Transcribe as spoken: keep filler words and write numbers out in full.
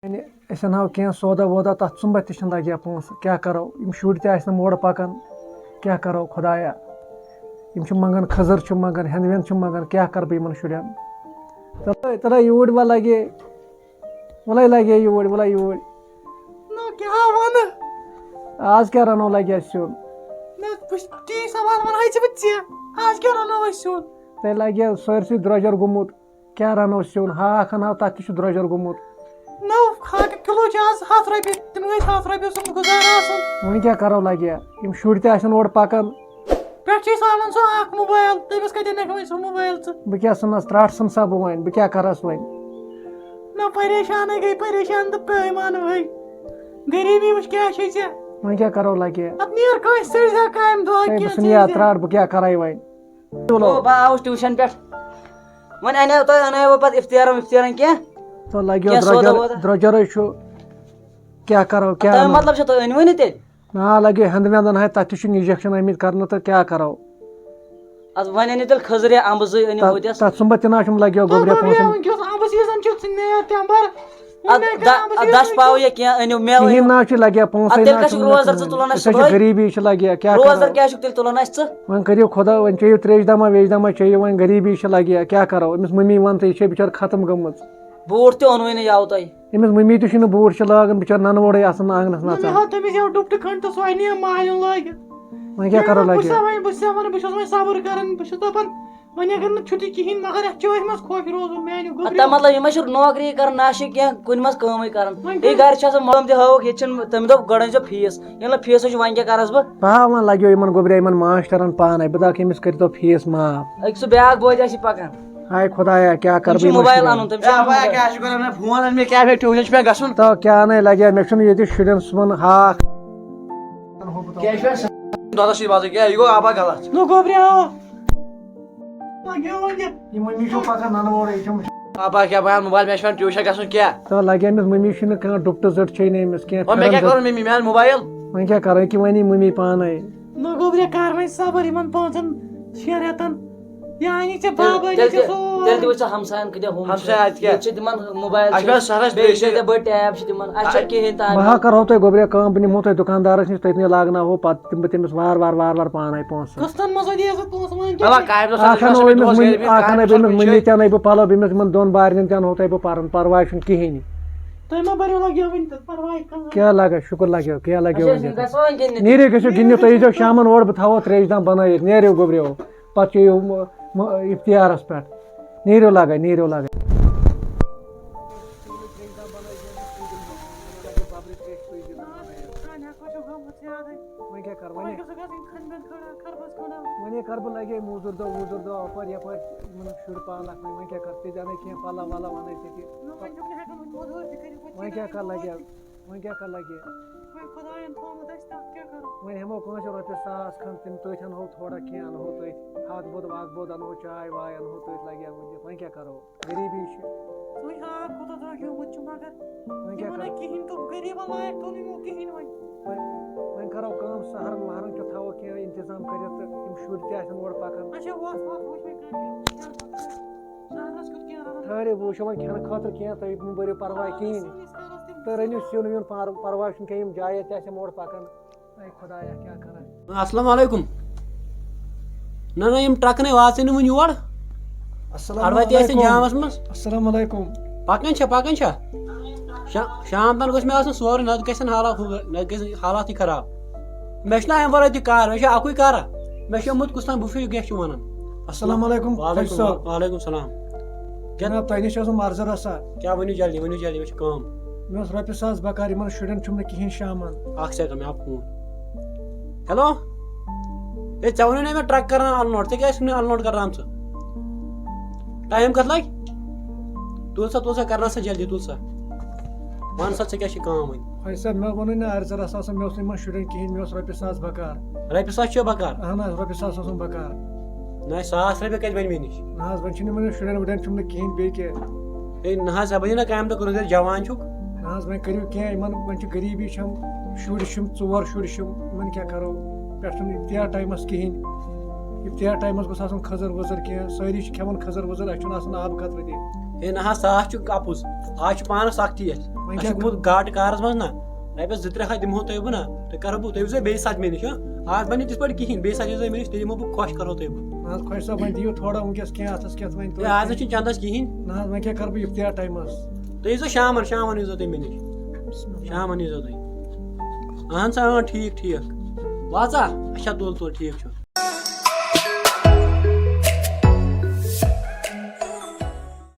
یعنی، أسۍ اَنہو کینٛہہ سودا وودا، تَتھ ژُمبَتھ تہِ چھِنہٕ لَگہِ ہا پونٛسہٕ۔ کیٛاہ کَرو؟ یِم شُرۍ تہِ آسہِ نہٕ مورٕ پَکان، کیٛاہ کَرو خۄدایا؟ یِم چھِ منٛگان، خٔزٕر چھِ منٛگان، ہٮ۪نٛد وٮ۪نٛد چھِ منٛگان، کیٛاہ کَرٕ بہٕ یِمَن شُرٮ۪ن؟ تَلے، تَلے یوٗرۍ وَ لَگے، وَلَے لَگے یوٗرۍ، وَلَے یوٗرۍ۔ نہ، کیٛاہ وَنہٕ؟ آز کیٛاہ رَنو لَگہِ اَسہِ سیُن؟ نہ، بہٕ چھُس تی سوال وَنان، ہے ژٕ بہٕ ژےٚ، آز کیٛاہ رَنو أسۍ سیُن؟ تۄہہِ لَگہِ سٲرسٕے درٛۄجَر گوٚمُت۔ کیٛاہ رَنو سیُن؟ ہاکھ اَنہو، تَتھ تہِ چھُ درٛۄجَر گوٚمُت۔ نو ہاکہٕ کِلوٗ چھِ آز ہَتھ رۄپیہِ، تِم گٔے ہَتھ رۄپیہِ سُنٛد گُزارٕ آسُن۔ وۄنۍ کیٛاہ کَرو لَگہِ؟ یِم شُرۍ تہِ آسن اورٕ پَکان۔ پٮ۪ٹھٕ چھِ أسۍ اَنان سُہ اَکھ موبایل، تٔمِس کَتہِ اَنَکھ وۄنۍ سُہ موبایل ژٕ؟ بہٕ کیٛاہ سَنَس، ترٛٹھ سَنہٕ سا بہٕ وۄنۍ، بہٕ کیٛاہ کَرَس وۄنۍ؟ نہ، پریشانٕے گٔے، پریشان تہٕ پیمان ؤے۔ غریٖبی وٕچھ کیٛاہ چھے ژےٚ۔ وۄنۍ کیٛاہ کَرو لَگہِ؟ اَدٕ نیر کٲنٛسہِ، ژٔٹۍ زِ کامہِ دۄہ ہے، بہٕ کینٛہہ، ژھٕنہٕ ژٔٹۍ یہِ زِ۔ ترٛٹھ، بہٕ کیٛاہ کَرَے وۄنۍ؟ چلو۔ او، بہٕ آوُس ٹیوٗشن پٮ۪ٹھ۔ وۄنۍ اَنیو تۄہہِ، اَنیو پَتہٕ اِفتارَن وِفتارَن کینٛہہ؟ تو لَگیو کینٛہہ سودا درٛۄجَر، وودا؟ درٛۄجَرٕے چھُ۔ کیٛاہ کَرو، کیٛاہ تَمیُک اَنو؟ مطلب چھُ تُہۍ أنۍوٕے نہٕ تیٚلہِ؟ نہ، لَگیو ہٮ۪نٛدٕ وٮ۪نٛدَن ہَے، تَتھ تہِ چھُنہٕ injection آمٕتۍ کَرنہٕ، تہٕ کیٛاہ کَرو؟ اَدٕ وۄنۍ أنِو تیٚلہِ خٔزٕر یا اَمبہٕ زٕے أنِو تَتھ، ہوٚتٮ۪س۔ تَتھ ژھُنبَتھ تہِ نہ چھُم لَگیو تَتھ گوٚبریا دوٚپ مےٚ پونٛسَن۔ وٕنکیٚس اَمبہٕ season چھُ، ژٕ نیر تٮ۪مبَر۔ اَدٕ وۄنۍ دَ-، کَران بہٕ اَدٕ دَچھ پاوٕ یا کینٛہہ أنِو، مٮ۪وٕ کِہیٖنۍ أنِو۔ نہ حظ چھُ لَگہِ ہا پونٛسَے اَدٕ تیٚلہِ نہ حظ کَتھ چھُ چھُم روزدَر نہٕ ژٕ تُلان اَسہِ أسۍ حظ چھِ صُبحٲے؟ غریٖبی چھِ لَگہِ ہا، کیٛاہ روزدَر کَرو؟ کیٛاہ چھُکھ تیٚلہِ تُلان اَسہِ ژٕ؟ وۄنۍ کٔرِو خۄدا، وۄنۍ چیٚیِو ترٛیش دما ویش دما چیٚیِو، وۄنۍ غریٖبی چھِ لَگہِ ہا، کیٛاہ کَرو؟ أمِس مٔمی وَن تہٕ یہِ چھےٚ بِچٲر ختم گٔمٕژ۔ بوٗٹھ تہِ اوٚنوُے نہٕ یَوٕ تۄہہِ۔ أمِس مٔمی تہِ چھُنہٕ بوٗٹھ چھِ لاگان، بِچٲر نَنہٕ وورٕے آسان آنٛگنَس نہ، مےٚ نَژان۔ ہاو تٔمِس یَوٕ ڈُپٹہٕ کھٔنٛڈ تہٕ سُہ اَنہِ ہا مالیُن لٲگِتھ۔ وۄنۍ کیٛاہ کَرو بہٕ لَگہِ؟ چھُسا وۄنۍ، بہٕ چھُسا وَنان، بہٕ چھُس وۄنۍ صبٕر کَران، بہٕ چھُس دَپان، وۄنۍ اگر نہٕ چھُٹی کِہیٖنۍ، مگر اَتھ چھِ أتھۍ منٛز خۄش روزُن میٛانیو اَدٕ گوٚبریو۔ تَتھ مطلب یِم ہا چھِ نوکری کران، نہ چھِ کینٛہہ کُنہِ منٛز کٲمٕے کران۔ وۄنۍ یہِ کَر؟ گرِ چھِ آسان مٲلۍ تہِ ہٲوٕکھ، ییٚتہِ چھِنہٕ، تٔمۍ دوٚپ گۄڈٕ أنۍزیو فیٖس، ییٚلہِ نہٕ فیٖسٕے چھُ وۄنۍ کیٛاہ کَرَس بہٕ؟ بہٕ ہا وۄنۍ لَگیو یِمَن گوٚبریا، یِمَن ماسٹرَن پانَے، بہٕ دَپَکھ أمِس کٔرۍتو فیٖس معاف۔ أکۍ سُہ بیٛاکھ بوزِ اَسہِ پَکان۔ ہاے خۄدایا، کیٛاہ تٔمِس کَرٕ چھُ بہٕ یِمَن موبایِل شُرٮ۪ن؟ اَنُن، تٔمِس چھُ اَنُن موبایِل۔ کیٛاہ چھُ کران؟ مےٚ فون اَن مےٚ، کیٛاہ مےٚ ٹیوٗشَن چھُ مےٚ گژھُن۔ تو کیٛاہ نَے لَگیا، مےٚ چھُنہٕ ییٚتہِ شُرٮ۪ن صُبحَن ہاکھ۔ کیٛاہ چھُ اَسہِ؟ دۄدَس سۭتۍ بازٕے، کیٛاہ یہِ گوٚو آبا غلط؟ نو گوٚبریا۔ لگیو وۄنۍ۔ یہِ مٔمی چھو پکان ننہٕ اورَے، یہِ چھم۔ پاپا کیٛاہ بہٕ اَنہٕ موبایِل، مےٚ چھِ پٮ۪وان ٹیوٗشن گژھُن کیٛاہ؟ تہٕ لگے أمِس مٔمی چھِنہٕ کانٛہہ ڈُپٹہٕ زٔٹ چھے نہٕ أمِس کینٛہہ، وۄنۍ مےٚ کیٛاہ پھِرن کرُن مٔمی، مےٚ اَنہٕ موبایِل؟ وۄنۍ کیٛاہ کرو، یہِ کہِ وَنی مٔمی پانے۔ نہ گوٚبریا، کر وۄنۍ صبر یِمن پانٛژن شٮ۪ن رٮ۪تن۔ یہِ اَنہِ ژےٚ تیٚلہِ، بابا، أنہِ تیٚلہِ ژےٚ تہِ، سورُے۔ تیٚلہِ تہِ وٕچھ ژٕ ہمساین کۭتیٛاہ ہُم چھِ۔ ہمساے اَتہِ کیٛاہ؟ ییٚتہِ چھِ تِمن موبایِل اَسہِ چھِ۔ چھُ سرس بیٚیہِ چھِ پیشنٹ۔ ییٚتہِ بٔڑۍ ٹیب چھِ تِمن، اَسہِ چھا بہٕ کِہیٖنۍ تام؟ بہٕ ہا کرہو تۄہہِ گوٚبریا کٲم، بہٕ نِمہو تۄہہِ دُکاندارس نِش، تٔتنٕے لاگناوہو پتہٕ دِمہٕ بہٕ تٔمِس وارٕ وارٕ وارٕ وارٕ پانے پونٛسہٕ۔ قٕسطن منٛز دِیو سُہ پونٛسہٕ وۄنۍ کیٛاہ؟ اَکھ اَنو أمِس مٔمی، اَکھ اَنو بہٕ أمِس مٔمی تہِ اَنَے بہٕ پَلو، بیٚیہِ أمِس یِمَن دۄن بارنٮ۪ن تہِ اَنہو تۄہہِ بہٕ پَرُن، پَرواے چھُنہٕ کِہیٖنۍ۔ تُہۍ مہ بٔرِو لَگیو وٕنہِ تہٕ پَرواے کانٛہہ۔ کیٛاہ لَگَس، شُکُر لَگیو، کیٛاہ لَگیو اَچھا، وٕنہِ؟ گژھو وۄنۍ گِنٛدنہِ۔ نیٖرِو گٔژھِو گِنٛدنہِ، تُہۍ ییٖزیو شامَن اورٕ، بہٕ تھاوو ترٛیشہِ دام بَنٲیِتھ، نیٖرِو گوٚبرِو، پَتہٕ چیٚیِو مہٕ-، مہٕ-، اِفتِیارَس پٮ۪ٹھ، نیٖرِو لَگَے، نیٖرِو لَگَے۔ وۄنۍ کیٛاہ کَرٕ وۄنۍ؟ وۄنۍ گژھِ گژھٕنۍ کھَنٛڈ مِنٛڈ کھڑا، خربٕز کھڑا۔ وۄنۍ ہے کَرٕ بہٕ لَگے موٚزوٗرۍ دۄہ ووٚزوٗرۍ دۄہ اَپٲرۍ یَپٲرۍ یِمَن شُرۍ پالَکھ وۄنۍ، وۄنۍ کیٛاہ کَرٕ؟ تیٚلہِ اَنَے کینٛہہ پَلَو وَلَو اَنَے ژےٚ تہِ۔ نہ، وۄنۍ چھُکھ نہٕ ہٮ۪کان وۄنۍ موٚزوٗرۍ تہِ کٔرِتھ، وۄنۍ وۄنۍ کیٛاہ کَرٕ لَگے؟ وۄنۍ کیٛاہ کَرٕ لَگے؟ وۄنۍ خۄدایَن تھوٚومُت اَسہِ تَتھ کیٛاہ کَرو؟ وۄنۍ ہٮ۪مو کٲنٛسہِ رۄپیَس ساس کھنٛڈ، تِم تٔتھۍ اَنہو تھوڑا کینٛہہ اَنہو تٔتھۍ، ہَتھ بوٚد وَتھ بوٚد اَنہو، چاے واے اَنہو تٔتھۍ، لَگہِ ہا وٕنہِ، وۄنۍ کیٛاہ کَرو؟ غریٖبی چھِ۔ سُے ہاکھ کوٗتاہ درٛوگیومُت چھُ مگر وۄنۍ کیٛاہ یِمو نہ کرو؟ کِہیٖنۍ توٚگ، غریٖبَن لایق توٚگ نہٕ یِمو کِہیٖنۍ وۄنۍ۔ وۄنۍ، وۄنۍ کرو کٲم، سَہرَن وَہرَن کیُتھ تھاوو کینٛہہ اِنتظام کٔرِتھ تہٕ یِم شُرۍ تہِ آسَن اورٕ پَکان۔ اچھا، وَتھ وَتھ وٕچھ مےٚ کانٛہہ کینٛہہ۔ سَہرَس کیُتھ کینٛہہ رَنُن۔ ٹھٔہرِو، بہٕ وٕچھو وۄنۍ کھٮ۪نہٕ خٲطرٕ کینٛہہ، تُہۍ مہٕ بٔرِو پَرواے کِہیٖنۍ۔ سِنِس کَرَس تِم تہٕ رٔنِو سِنِس۔ سیُن ویُن پَر-، پَرواے چھُنہٕ کینٛہہ، یِم جایہِ تہِ آسہِ یِم اورٕ پَکان۔ اے خۄدایا، کیٛاہ کرٕ؟ السلام علیکم۔ نہ، نہ، یِم ٹرکہٕ نے واژٕے نہٕ وُنہِ یور۔ السلام اَڑٕ وَتہِ ٲسۍ علیکم۔ جامَس منٛز۔ السلام علیکم۔ پَکان چھا، پَکان چھا؟ شا-، شام تام گوٚژھ مےٚ آسُن سورُے، نَتہٕ گژھن حالات ہُہ، نَتہٕ گژھِ حالاتٕے خراب۔ مےٚ چھُنہ اَمہِ وَرٲے تہِ کار، مےٚ چھُ اَکُے کارا۔ مےٚ چھُ اوٚنمُت کُستام بُفے، یہِ کیٛاہ چھُ وَنان؟ السلام علیکم، وعلیکم، فوجی صٲب۔ وعلیکم السلام۔ جناب، تۄہہِ نِش چھِ آسان عرضہٕ رژھا۔ کیٛاہ ؤنِو جلدی، ؤنِو جلدی، مےٚ چھِ کٲم۔ مےٚ اوس رۄپیہِ ساس بکار، یِمن شُرٮ۪ن چھُم نہٕ کِہیٖنۍ شامن۔ اکھ سیکنڈ، مےٚ آو فون۔ ہیلو، ہے، ژےٚ ووٚنُے نا مےٚ ٹرک کران انلوڈ، ژےٚ کیٛازِ چھُکھ نہٕ انلوڈ کران ژٕ؟ ٹایم کتھ لگہِ؟ تُل سا، تُل سا، کرناو سا جلدی، تُل سا۔ وَن سا، ژےٚ کیٛاہ چھِ کٲم وۄنۍ؟ فوجی صٲب، مےٚ ووٚنُے نا عرضہٕ رژھا، مےٚ اوس نہٕ یِمن شُرٮ۪ن کِہیٖنۍ، مےٚ اوس رۄپیہِ ساس بکار۔ رۄپیہِ ساس چھُ بکار؟ اہن حظ، رۄپیہِ ساس اوسُم بکار۔ نہ، ساس رۄپیہِ کتہِ بنہِ مےٚ نِش؟ نہ حظ، وۄنۍ چھِنہٕ یِمن شُرٮ۪ن وُرٮ۪ن چھُم نہٕ کِہیٖنۍ بیٚیہِ کیٛاہ۔ ہے، نہ حظ، ژےٚ بنی نہ کامہِ دۄہ کوٚرُتھ، ییٚلہِ جوان چھُکھ۔ نہ حظ، وۄنۍ کٔرِو کینٛہہ، یِمن وۄنۍ چھِ غریٖبی چھَم، شُرۍ چھِم، یِمن کیٛاہ کَرو؟ پٮ۪ٹھ چھُنہٕ اِفتِیار ٹایمَس کِہیٖنۍ۔ اِفتِیار ٹایمَس گوٚژھ آسُن کھٔزٕر ؤزٕر کینٛہہ، سٲری چھِ کھٮ۪وان کھٔزٕر ؤزٕر، اَسہِ چھُنہٕ آسان آبہٕ قطرٕ تہِ۔ ہے نہ حظ، ساس چھُ اَپُز۔ آز چھُ پانَس سختی اَسہِ۔ وۄنۍ اَسہِ چھُ کیٛاہ؟ گوٚمُت گاٹہٕ کارَس منٛز نہ۔ رۄپیَس زٕ ترٛےٚ ہَتھ دِمہو تۄہہِ بہٕ نہ۔ تۄہہِ کَرو بہٕ، تُہۍ وٕچھزیو بیٚیہِ ساتہٕ مےٚ نِش، ہاں؟ آز بَنہِ تِتھ پٲٹھۍ کِہیٖنۍ، بیٚیہِ ساتہٕ ییٖزیو مےٚ نِش، تیٚلہِ دِمو بہٕ خۄش کَرو تۄہہِ بہٕ۔ نہ حظ، خۄش صٲب، وۄنۍ دِیِو تھوڑا وٕنکیٚس کینٛہہ اَتھَس کیٚتھ وۄنۍ ہے، توتہِ۔ آز نہ چھُنہٕ چَندَس کِہیٖنۍ۔ نہ حظ، وۄنۍ کیٛاہ کَرٕ بہٕ اِفتار ٹایمَس؟ تُہۍ ییٖزیو شامَن، شامَن ییٖزیو تُہۍ مےٚ نِش۔ بسم اللہ۔ شامَن ییٖزیو تُہۍ۔ اَہَن سا، اۭں، ٹھیٖک، ٹھیٖک۔ وَژا؟ اچھا، تُل، تُل، ٹھیٖک چھُ۔